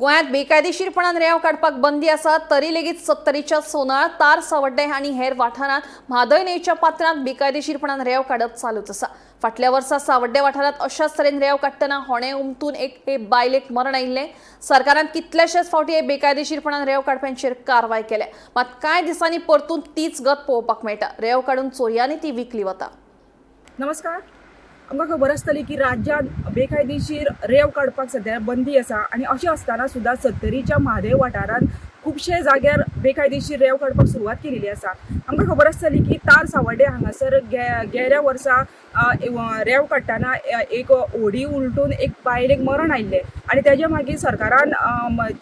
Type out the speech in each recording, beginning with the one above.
गोंयांत बेकायदेशीरपणान रेंव काडपाक बंदी आसा तरी लेगीत सत्तरीच्या सोनाळ, तार सावड्डें आनी हेर वाठारांत म्हादय न्हंयच्या पात्रांत बेकायदेशीरपणान रेंव काडप चालूच आसा. फाटल्या वर्सा सावड्डें वाठारांत अशाच तरेन रेंव काडटना होणें उमथून एक हे बायलेक मरण आयिल्लें. सरकारान कितलेशेच फावटी हे बेकायदेशीरपणान रेंव काडप्यांचेर कारवाय केल्या, मात कांय दिसांनी परतून तीच गत पळोवपाक मेळटा. रेंव काडून चोरयांनी ती विकली वता. नमस्कार. आमकां खबर आसतली की राज्यांत बेकायदेशीर रेंव काडपाक सद्या बंदी आसा आनी अशें आसतना सुद्दां सत्तरीच्या म्हादय वाठारांत खुबशे जाग्यार बेकायदेशीर रेंव काडपाक सुरवात केलेली आसा. आमकां खबर आसतली की तार सावड्डे हांगासर गेल्या वर्सा रेंव काडटना एक होडी उलटून एक बायलेक मरण आयिल्लें आनी तेज्या मागीर सरकारान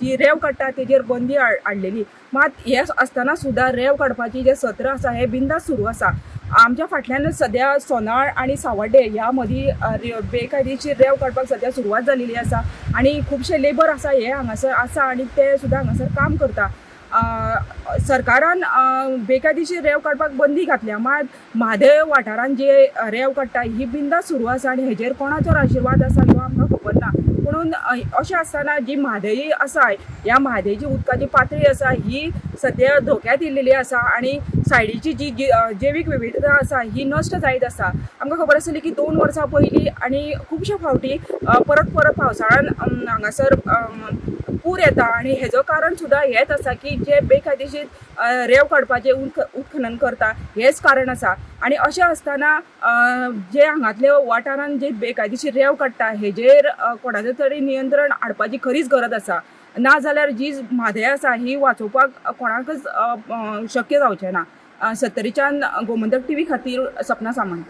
जी रेंव काडटा तेजेर बंदी हाडलेली. मात हें आसतना सुद्दां रेंव काडपाची जें सत्र आसा हें बिंदास सुरू आसा. आमच्या फाटल्यान सद्या सोनाळ आनी सावड्डे ह्या मदीं बेकायदेशीर रेंव काडपाक सद्या सुरवात जालेली आसा आनी खुबशे लेबर आसा हे हांगासर आसा आनी ते सुद्दां हांगासर काम करता. सरकारान बेकायदेशीर रेंव काडपाक बंदी घातल्या, मात म्हादय वाठारांत जे रेंव काडटा ही बिंदास सुरू आसा आनी हेजेर कोणाचो आशिर्वाद आसा तो आमकां खबर ना. पुणून अशें आसतना जी म्हादय आसा, ह्या म्हादयची उदकाची पातळी आसा ही सद्या धोक्यांत येयलेली आसा आनी सायडीची जी जैवीक विविधता आसा ही नश्ट जायत आसा. आमकां खबर आसतली की 2 वर्सां पयलीं आनी खुबशे फावटी परत परत पावसाळ्यान हांगासर पूर येता आनी हेजो कारण सुद्दां हेंच आसा की जे बेकायदेशीर रेंव काडपाचें उत्खनन करता हेंच कारण आसा. आनी अशें आसतना जे हांगातले वाठारान जे बेकायदेशीर रेंव काडटा हेजेर कोणाचें तरी नियंत्रण हाडपाची खरीच गरज आसा, ना जाल्यार जी म्हादय आसा ही वाचोवपाक कोणाकच शक्य जावचें ना. सत्तरीच्यान गोमंतक टीव्ही खातीर सपना सामंत.